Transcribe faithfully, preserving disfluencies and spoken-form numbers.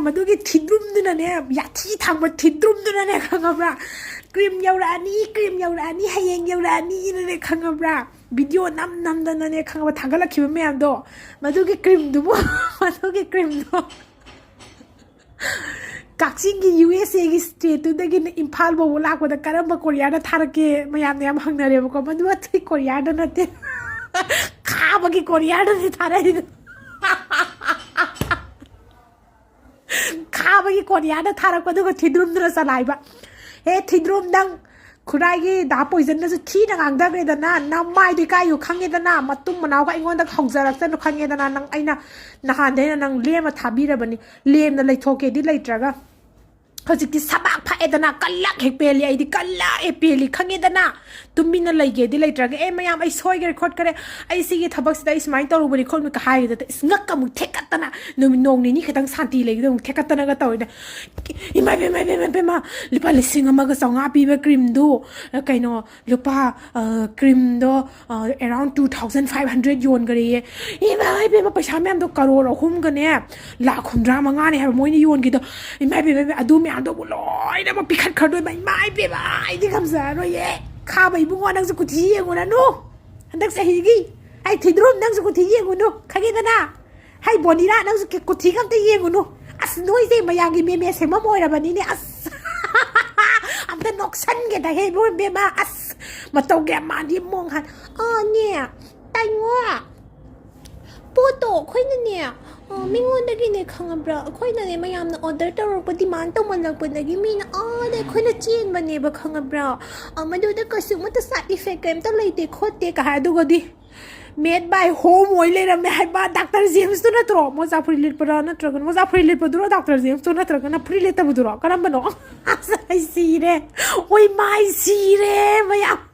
ꯃꯗꯨꯒꯤ ꯊꯤꯗ꯭ꯔꯨꯝꯗꯨꯅꯅꯦ, ꯌꯥꯊꯤ ꯊꯥꯡꯕ ꯊꯤꯗ꯭ꯔꯨꯝꯗꯨꯅꯅꯦ, ꯈꯪꯉꯕ꯭ꯔꯥ? ꯀ꯭ꯔꯤꯝ ꯌꯧꯔꯛꯑꯅꯤ, ꯀ꯭ꯔꯤꯝ ꯌꯧꯔꯛꯑꯅꯤ, ꯍꯌꯦꯡ ꯌꯧꯔꯛꯑꯅꯤꯅꯅꯦ, ꯈꯪꯉꯕ꯭ꯔꯥ? ꯚꯤꯗꯤꯑꯣ ꯅꯝ ꯅꯝꯗꯅꯅꯦ, ꯈꯪꯉꯕ, ꯊꯥꯒꯠꯂꯛꯈꯤꯕ ꯃꯌꯥꯝꯗꯣ, ꯃꯗꯨꯒꯤ ꯀ꯭ꯔꯤꯝꯗꯨꯕꯨ ꯃꯗꯨꯒꯤ ꯀ꯭ꯔꯤꯝꯗꯣ ꯀꯛꯆꯤꯡꯒꯤ ꯌꯨ ꯑꯦꯁ ꯑꯦꯒꯤ ꯁ꯭ꯇꯦꯠꯇꯨꯗꯒꯤꯅ ꯏꯝꯐꯥꯜ ꯐꯥꯎꯕ ꯂꯥꯛꯄꯗ ꯀꯔꯝꯕ ꯀꯣꯔꯤꯌꯔꯗ ꯊꯥꯔꯛꯀꯦ ꯃꯌꯥꯝꯅ ꯌꯥꯝ ꯍꯪꯅꯔꯦꯕꯀꯣ꯫ ꯃꯗꯨ ꯑꯇꯩ ꯀꯣꯔꯤꯌꯔꯗ ꯅꯠꯇꯦ, ꯈꯥꯕꯒꯤ ꯀꯣꯔꯤꯌꯔꯗꯅꯤ ꯊꯥꯔꯛꯏꯗꯣ꯫ ꯈꯥꯕꯒꯤ ꯀꯣꯔꯤꯌꯔꯗ ꯊꯥꯔꯛꯄ, ꯑꯗꯨꯒ ꯊꯤꯗ꯭ꯔꯨꯝꯗꯨꯅ ꯆꯂꯥꯏꯕ꯫ ꯍꯦ ꯊꯤꯗ꯭ꯔꯨꯝ, ꯅꯪ ꯈꯨꯔꯥꯏꯒꯤ ꯗꯥ ꯄꯣꯏꯖꯟꯅꯁꯨ ꯊꯤꯅ ꯉꯥꯡꯊꯈ꯭ꯔꯦꯗꯅ, ꯅꯃꯥꯏꯗꯣ ꯏꯀꯥꯏꯌꯨ ꯈꯪꯉꯦꯗꯅ, ꯃꯇꯨꯝ ꯃꯅꯥꯎꯒ ꯑꯩꯉꯣꯟꯗ ꯍꯧꯖꯔꯛꯇꯅꯨ ꯈꯪꯉꯦꯗꯅ꯫ ꯅꯪ, ꯑꯩꯅ ꯅꯍꯥꯟꯗꯩꯅ ꯅꯪ ꯂꯦꯝꯃ ꯊꯥꯕꯤꯔꯕꯅꯤ, ꯂꯦꯝꯅ ꯂꯩꯊꯣꯛꯀꯦꯗꯤ ꯂꯩꯇ꯭ꯔꯒ꯫ ꯍꯧꯖꯤꯛꯇꯤ ꯁꯕꯥꯛ ꯐꯛꯑꯦꯗꯅ, ꯀꯜꯂꯛ ꯍꯦꯛ ꯄꯦꯜꯂꯤ꯫ ꯑꯩꯗꯤ ꯀꯜꯂꯛ ꯑꯦ ꯄꯦꯜꯂꯤ, ꯈꯪꯉꯦꯗꯅ꯫ ꯇꯨꯃꯤꯟꯅ ꯂꯩꯒꯦꯗꯤ ꯂꯩꯇ꯭ꯔꯒ, "ꯑꯦ ꯃꯌꯥꯝ, ꯑꯩ ꯁꯣꯏꯈ꯭ꯔꯦ ꯈꯣꯠꯈ꯭ꯔꯦ, ꯑꯩ ꯁꯤꯒꯤ ꯊꯕꯛꯁꯤꯗ ꯑꯩ ꯁꯨꯃꯥꯏꯅ ꯇꯧꯔꯨꯕꯅꯤ ꯈꯣꯠꯂꯨꯕꯅꯤ" ꯍꯥꯏꯒꯗ ꯏꯁ, ꯉꯛꯀ ꯑꯃꯨꯛ ꯊꯦꯛꯀꯠꯇꯅ, ꯅꯨꯃꯤꯠ ꯅꯣꯡ ꯅꯤꯅꯤ ꯈꯛꯇꯪ ꯁꯥꯟꯇꯤ ꯂꯩꯒꯗꯕ ꯑꯃꯨꯛ ꯊꯦꯛꯀꯠꯇꯅꯒ ꯇꯧꯔꯤꯅꯦ꯫ ꯏꯃꯥ ꯏꯕꯦꯝꯃ, ꯏꯕꯦꯝꯃ, ꯏꯕꯦꯝꯃ, ꯂꯨꯄꯥ ꯂꯤꯁꯤꯡ ꯑꯃꯒ ꯆꯥꯝꯃꯉꯥ ꯄꯤꯕ ꯀ꯭ꯔꯤꯝꯗꯨ, ꯀꯩꯅꯣ, ꯂꯨꯄꯥ, ꯑ, ꯀ꯭ꯔꯤꯝꯗꯣ, ꯑ, around two thousand five hundred ꯌꯣꯟꯈꯔꯦꯌꯦ꯫ ꯏꯃꯥ ꯏꯕꯦꯝꯃ, ꯄꯩꯁꯥ ꯃꯌꯥꯝꯗꯣ ꯀꯔꯣꯔ ꯑꯍꯨꯝꯒꯅꯦ ꯂꯥꯛ ꯍꯨꯝꯗ꯭ꯔꯥ ꯃꯉꯥꯅꯦ ꯍꯥꯏꯕ ꯃꯣꯏꯅ ꯌꯣꯟꯈꯤꯗꯣ꯫ ꯏꯃꯥ ꯏꯕꯦꯝꯃ, ꯏꯕꯦꯝꯃ, ꯑꯗꯨ ꯃꯌꯥꯝꯗꯨꯕꯨ ꯂꯣꯏꯅꯃꯛ ꯄꯤꯈꯠꯈ꯭ꯔꯗꯣꯏꯕ꯫ ꯏꯃꯥ ꯏꯕꯦꯝꯃ, ꯑꯩꯗꯤ ꯉꯝꯖꯔꯔꯣꯏꯌꯦ꯫ ꯈꯥꯕ ꯏꯕꯨꯡꯉꯣ, ꯅꯪꯁꯨ ꯀꯨꯊꯤ ꯌꯦꯡꯉꯨꯔꯅꯨ꯫ ꯍꯟꯗꯛ ꯆꯍꯤꯒꯤ, ꯑꯩ ꯊꯤꯗ꯭ꯔꯨꯝ, ꯅꯪꯁꯨ ꯀꯨꯊꯤ ꯌꯦꯡꯉꯨꯅꯨ, ꯈꯪꯉꯦꯗꯅ? ꯍꯩ ꯕꯣꯅꯤꯔꯥ, ꯅꯪꯁꯨ ꯀꯦ-, ꯀꯨꯊꯤꯒ ꯑꯝꯇ ꯌꯦꯡꯉꯨꯅꯨ꯫ ꯑꯁ, ꯅꯣꯏꯁꯦ ꯃꯌꯥꯝꯒꯤ ꯃꯦꯃꯦ ꯁꯦꯝꯐꯝ ꯑꯣꯏꯔꯕꯅꯤꯅꯦ꯫ ꯑꯁ, ꯑꯝꯇ ꯅꯣꯛꯁꯟꯒꯦꯗ ꯍꯦ ꯏꯕꯨꯡ ꯏꯕꯦꯝꯃ꯫ ꯑꯁ, ꯃꯇꯧꯒ ꯌꯥꯝ ꯃꯥꯟꯗꯤ ꯃꯣꯡ ꯍꯥꯟ-, ꯑꯥ, ꯅꯦ, ꯇꯥꯏꯉꯣ꯫ ꯄꯣꯠꯇꯣ ꯑꯩꯈꯣꯏꯅꯅꯦ, ꯑ, ꯃꯤꯉꯣꯟꯗꯒꯤꯅꯦ, ꯈꯪꯉꯕ꯭ꯔꯥ? ꯑꯩꯈꯣꯏꯅꯅꯦ, ꯃꯌꯥꯝꯅ order ꯇꯧꯔꯛꯄ, demand ꯇꯧꯃꯜꯂꯛꯄꯗꯒꯤ ꯃꯤꯅ ꯑꯥꯗ ꯑꯩꯈꯣꯏꯅ ꯆꯦꯟꯕꯅꯦꯕ, ꯈꯪꯉꯕ꯭ꯔꯥ? ꯑ, ꯃꯗꯨꯗ ꯀꯩꯁꯨꯃꯠꯇ side effect ꯀꯩꯝꯇ ꯂꯩꯇꯦ ꯈꯣꯠꯇꯦ ꯀ ꯍꯥꯏ꯫ ꯑꯗꯨꯒꯗꯤ made by home ꯑꯣꯏ ꯂꯩꯔꯝꯃꯦ ꯍꯥꯏꯕ꯫ ꯗꯥꯛꯇꯔ ꯖꯦꯝꯁꯇꯨ ꯅꯠꯇ꯭ꯔꯣ? ꯃꯣꯖꯥ ꯐꯨꯔꯤꯠ ꯂꯤꯠꯄ꯭ꯔꯥ ꯅꯠꯇ꯭ꯔꯒꯅ, ꯃꯣꯖꯥ ꯐꯨꯔꯤꯠ ꯂꯤꯠꯄꯗꯨꯔꯣ ꯗꯥꯛꯇꯔ ꯖꯦꯝꯁꯇꯨ, ꯅꯠꯇ꯭ꯔꯒꯅ ꯐꯨꯔꯤꯠ ꯂꯤꯠꯇꯕꯗꯨꯔꯣ? ꯀꯔꯝꯕꯅꯣ? ꯑꯁ, ꯑꯩ ꯁꯤꯔꯦ꯫ ꯑꯣꯏ ꯃꯥꯏ, ꯁꯤꯔꯦ ꯃꯌꯥꯝ꯫